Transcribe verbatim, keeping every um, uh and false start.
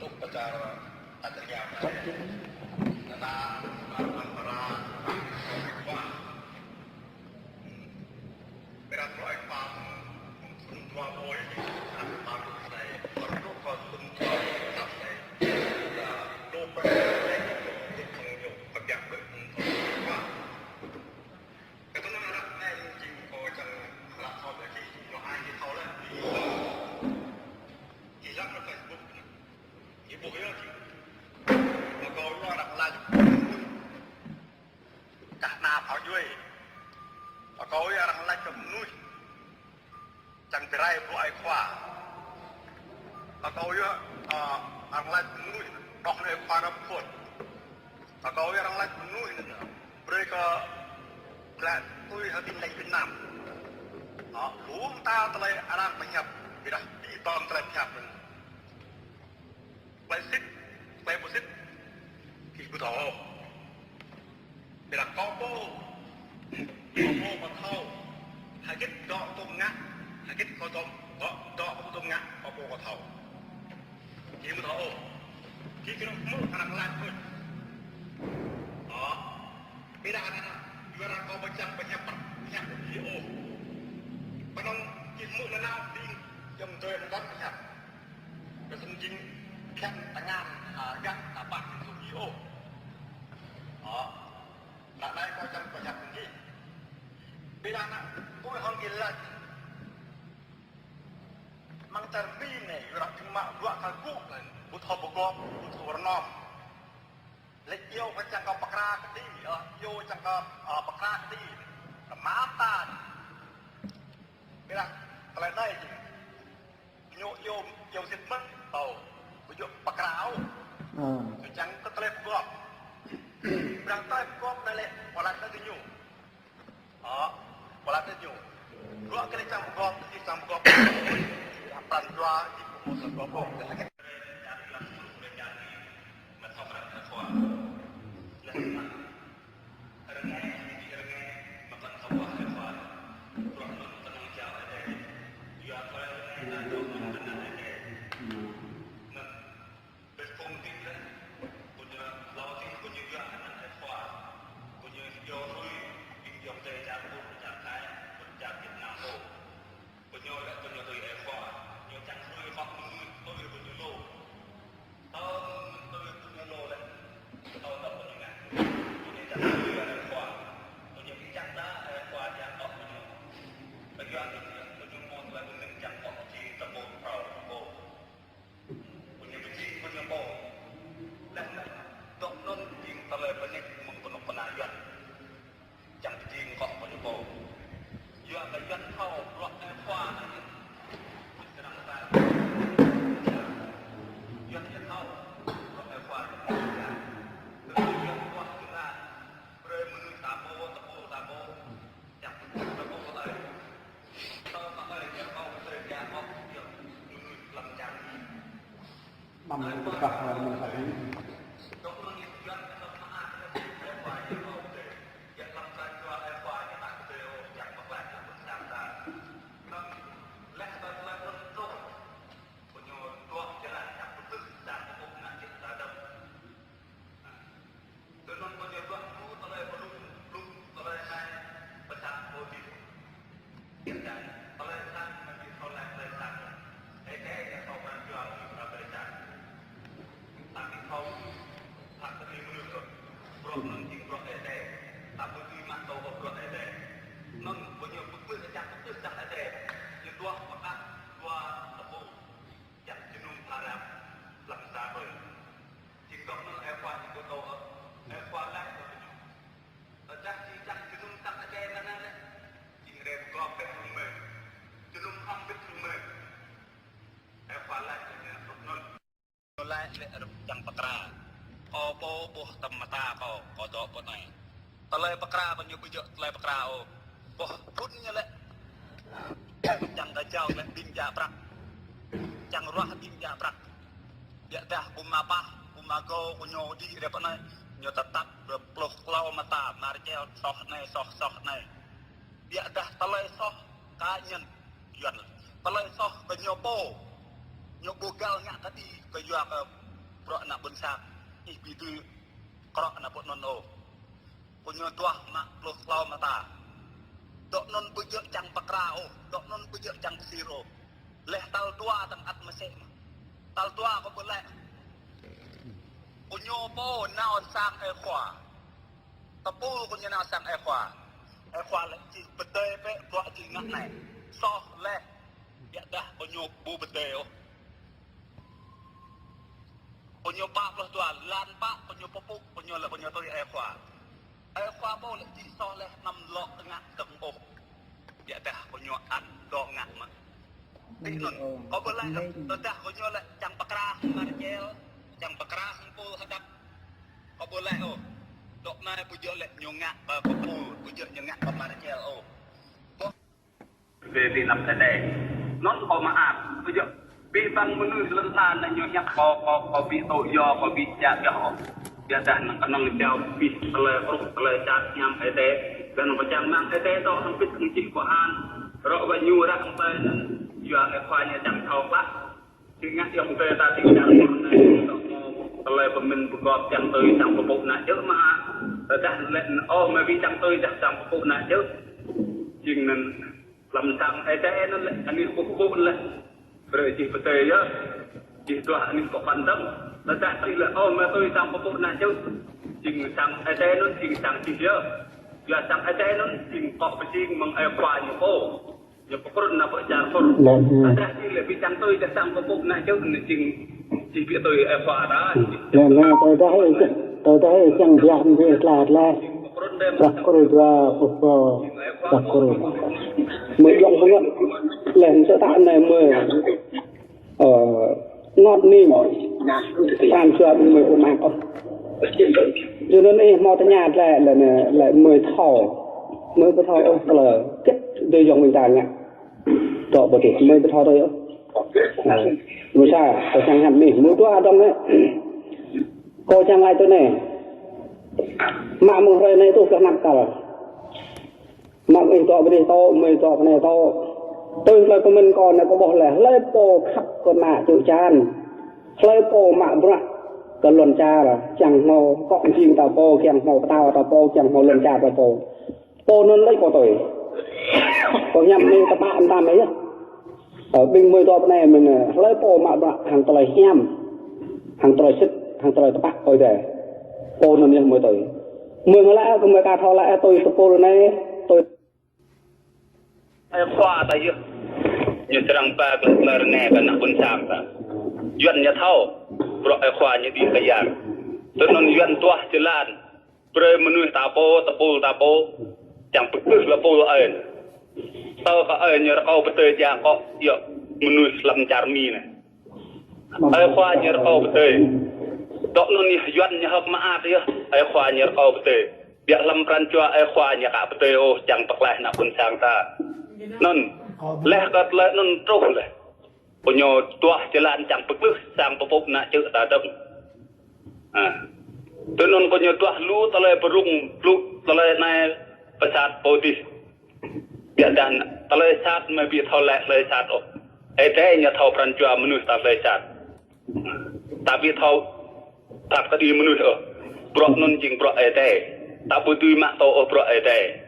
Tŭk pơčar tăt rơngiao anai. Nana, ƀar ƀar ƀar. Ƀiădah bruă Ơi Khua mơ̆ng thŭn dua rơbâo, arăng pơƀut anai, pơƀut kơ thŭn dua rơbâo anai. Ƀiădah dua rơbâo anai, tŭk kơ ñu, kơ biă kơ thŭn dua rơbâo. Kơ tui anŭn arăng anai jing kâo čang hră thâo ƀiă kơ, ñu ai kơ thâo lĕ. Kơ lăm Facebook anai. Ñu ƀuh yơh jing. Mă kâo yua arăng laĭ kơ mơnuih. Kah ană phao djuai. Mă kâo yua arăng laĭ kơ mơnuih. Čang bi rai bruă Ơi Khua. Mă kâo yua, ơ, arăng laĭ kơ mơnuih. Dŏ anai Ơi Khua rơp khôn. Mă kâo yua arăng laĭ kơ mơnuih anai. Brơi kơ glaĭ tui hơdin leng Việt Nam. Ơ, lŏm ta tơlơi arăng pơhiăp. Ƀiădah ƀing tơlơi pơhiăp anai. Tơlơi sĭt, tơlơi ƀu sĭt, gih ƀu thâo. Ƀiădah kâo pô, kâo pô kâo thâo. Hơget dŏ tôm ngă, hơget kâo dŏ, dŏ, dŏ kâo tôm ngă, kâo pô kâo thâo. Gih ƀu thâo ôh. Gih kơnơ̆ng hmư̆ arăng laĭ thôi. Ơ. Ƀiădah anŭn, yua arăng kâo ƀu čang pơhiăp, pơhiăp gih ôh. Pơnong gih hmư̆ nanao ƀing, yơ̆ng dơi hơdăm pơhiăp. Kơ sĭt jing phiăn tơngan, a, gah ta ƀă hăng sui ôh. Ơ, anai kâo čang pơhiăp hăng gih. Ƀiădah anŭn, tui hăng gih laĭ. Mơ̆ng čar Mi anai, yua arăng jing mă bruă kơ gŭ anai, ƀu thâo pơgop, ƀu thâo rơnŏm. Lĕ iâu kơ čang kơ pơkra kơđi, ơ, iâu čang kơ, ơ, pơkra kơđi. Kơ mă ta. Ƀiădah tơlơi anai jing. Ñu iâu, iâu sĭt mơ̆n, tơl ƀu djơ̆ pơkra ôh. Ơ. Ñu čang kơ tơlơi pơgop. Ƀiădah tơlơi pơgop anai lĕ, pơlăt anai kơ ñu. Ơ, pơlăt anai kơ ñu. Bruă kơ lĕ čang pơgop, lĕ čang pơgop. Pran jua, jing pơgop, pơgop. Kơ ñu lĕ kơ ñu tui Ơi Khua, ñu čang hrui hŏk mơnuih tui kơ ñu lu. Tơl mơnuih tui kơ ñu lu lĕ, tơl tơl kơ ñu ngă. Kơ ñu čang hrui Ơi Khua, kơ ñu ƀu čang ta Ơi Khua čang tŏk kơ ñu. Kơ ñu kơ ñu mơ̆n tơlơi kơ ñu čang tŏk či tơpul phrâo tơpul. Kơ ñu pơjing kơ ñu pô. Lĕ lĕ, dŏ anŭn jing tơlơi pơñĕt mơ̆ng kơnuk kơna Yuan. Čang pơjing kơ ñu pô. Yua kơ Yuan thâo bruă Ơi Khua anai. Sơnang ta. Yuan thâo bruă Ơi Khua anai. Kơ Yuan thâo jơlan. Brơi mơnuih ta pô, ta pô, ta pô. Čang pơjing ta pô ta. Tơl ta ơi, Yuan thâo brơi Yuan thâo jơlan. Mơnuih lăm čang. Măm kah măm kah. Jing gơ̆ anŭn Ơi Khua jing kơ tơ, Ơi Khua laĭ kơ ñu. Tơdah či čang jơnum tang adai mơ̆n lĕ. Jing rai pơgop pĕ mơ̆n. Jơnum hăng bĭt mơ̆n. Ơi Khua laĭ kơ ñu anŭn. Ñu laĭ lĕ rơ̆k čang pơkra. Kâo pô ƀuh tơm mơta kâo, kâo dŏ pơ anai. Tơlơi pơkra kơ ñu ƀu djơ̆ tơlơi pơkra ôh. Boh phŭn ñu lĕ. Čang kơ jao lĕ ƀing djă prăk. Čang ruah ƀing djă prăk. Biă dah ƀu mă pah, ƀu mă gô, kơ ñu đĭ rai pơ anai. Ñu tơtăp pluh klâo mơta, mă rơčel soh anai, soh, soh anai. Biă dah tơlơi soh cá nhân Yuan. Tơlơi soh kơ ñu pô. Ñu ƀu găl ngă kơđi kơ yua kơ Bruă ană ƀôn sang, ih ƀu dưi krŏ ană ƀôn anŭn ôh. Kơ ñu duah mă pluh klâo mơta. Dŏ anŭn ƀu djơ̆ čang pơkra ôh, dŏ anŭn ƀu djơ̆ čang pơsir ôh. Laih tal dua tơ̆ng ăt mơsĕ mơ̆n. Tal dua kâo ƀu laĭ. Kơ ñu pô nao sang ơi khua. Tơpul kơ ñu nao sang ơi khua. Ơi khua laĭ či pơdơi bĕ bruă či ngă anai. Soh laih. Biă dah kơ ñu ƀu pơdơi ôh. Kơ ñu pă pluh dua, lăn pă kơ ñu pơpŭ, kơ ñu laĭ kơ ñu tui ơi khua. Ơi khua pô laĭ či soh laih anăm lŏ ngă dơ̆ng ôh. Biă dah kơ ñu ăt dŏ ngă mơ̆n. Tui anŭn, kâo ƀu laĭ ôh, tơdah kơ ñu laĭ čang pơkra hăng Marcel, čang pơkra hăng pô hơdăp. Kâo ƀu laĭ ôh. Dŏ anai ƀu djơ̆ laĭ ñu ngă kơ pô, ƀu djơ̆ ñu ngă kơ Marcel ôh. Bơ Wê ti anăp Ơi Adai. Anŭn kâo mơak, ƀu djơ̆. Abih bang mơnuih lŏn tơnah anai ñu hiăp kâo, kâo, kâo ƀu tŭ yơh, kâo ƀu djă yơh ôh. Biă dah anŭn kơnơ̆ng jao abih tơlơi kruh, tơlơi čar hiam Ơi Adai. Găn kâo čang rơmang Ơi Adai dŏ hăng pit hăng jing kâo han. Rŏ wă ñu ră hăng tơlơi anŭn, yua ơi khua ñu čang thâo klă. Či ngă yơh tơlơi ta či čang anai, tơlơi pơmĭn pơgop čang tui sang pơpŭ ană čư̆ mơ̆. Tơdah laĭ ôh, mơi ƀu čang tui dah sang pơpŭ ană čư̆. Jing anŭn Lăm sang Ơi Adai anŭn lĕ, anih pơpŭ lĕ. Brơi čih pơdơi yơh. Čih duah anih pơkŏn dơ̆ng. Tơdah čih lĕ, ôh, mơi tui sang pơpŭ ană čư̆. Jing sang Ơi Adai anŭn, jing sang čih yơh. Yua sang Ơi Adai anŭn, jing kŏ pơjing mơ̆ng ơi khua ñu pô. Ñu pơkrŭn ană pơ čar Kur. Lĕ, hmm. Tơdah čih lĕ, ƀu čang tui dah sang pơpŭ ană čư̆, anŭn jing, jing ƀu tui ơi khua ta. Lĕ, lĕ, tơdah, tơdah, čang biă, ƀu tla, tla. Pơkrŭn dua, pơpŭ. Pơkrŭn. Mơi djŏng pơngăt. Lĕ, mơsĕ ta anai mơi. Ơ, ngŏt ning. Pran jua mơi pơmă ôh. Yua anŭn ih hmâo tơña lĕ, lĕ, lĕ mơi thâo. Mơi ƀu thâo ôh tơlơi. Kĕt dơi yŏng ƀing ta ngă. Dŏ ƀu djơ̆, mơi ƀu thâo tui ôh. Ơ, mơi sa, kâo čang hiăp nih. Mơi dua dơ̆ng anai. Kâo čang laĭ tui anai. Mă mơ̆ng hrơi anai truh kơ anăp kăl. Mă ih dŏ pơ anai dŏ, mơi dŏ pơ anai dŏ. Tui hlơi pơmĭn kâo anai kâo ƀuh lĕ, hlơi pô khăp kơ ană čư̆ čan. Hlơi pô mă bruă kơ lŏn čar, kiăng hmâo kŏ jing ta pô, kiăng hmâo pơtao ta pô, kiăng hmâo lŏn čar ta pô. Pô anŭn lĕ pô tui. Kâo hiăp anai tơpă mơtam yơh. Ơ, ƀing mơi dŏ pơ anai mơ̆n, ơ, hlơi pô mă bruă hăng tơlơi hiam, hăng tơlơi sĭt, hăng tơlơi tơpă Ơi Adai. Pô anŭn yơh mơi tui. Mơi hơlă, kơ mơi ka thâo lĕ, tui tơpul anai, tui. Ơi khua ta yơh. Ñu srăng ba glăi glăi rơngai kơ ană ƀôn sang ta. Yuan ñu thâo, bruă ơi khua ñu đĭ kơ yang. Tui anŭn Yuan duah jơlan. Brơi mơnuih ta pô, tơpul ta pô, čang pơkơ̆ lĕ pô ơi. Tơ kơ ơi ñu rơkâo pơdơi jang kŏ, yơh mơnuih lăm čar Mi anai. Ơi khua ñu rơkâo pơdơi. Dŏ anŭn yơh Yuan ñu hơ̆k mơak yơh, ơi khua ñu rơkâo pơdơi. Biă lăm pran jua ơi khua ñu ka pơdơi ôh, čang pơklaih ană ƀôn sang ta. Anŭn, laih kơ tơlơi anŭn truh laih. Kơ ñu duah jơlan čang pơkơ̆ sang pơpŭ ană čư̆ ta dơ̆ng. Ha. Tui anŭn kơ ñu duah lu tơlơi pơrŭng, lu tơlơi anai pơsat pô dih. Biă dah tơlơi sat mơi ƀu thâo lĕ tơlơi sat ôh. Ơi Adai ñu thâo pran jua mơnuih ta tơlơi sat. Ta ƀu thâo Tăp kơđi mơnuih ôh. Bruă anŭn jing bruă Ơi Adai. Ta ƀu dưi mă tŭ ôh bruă Ơi Adai.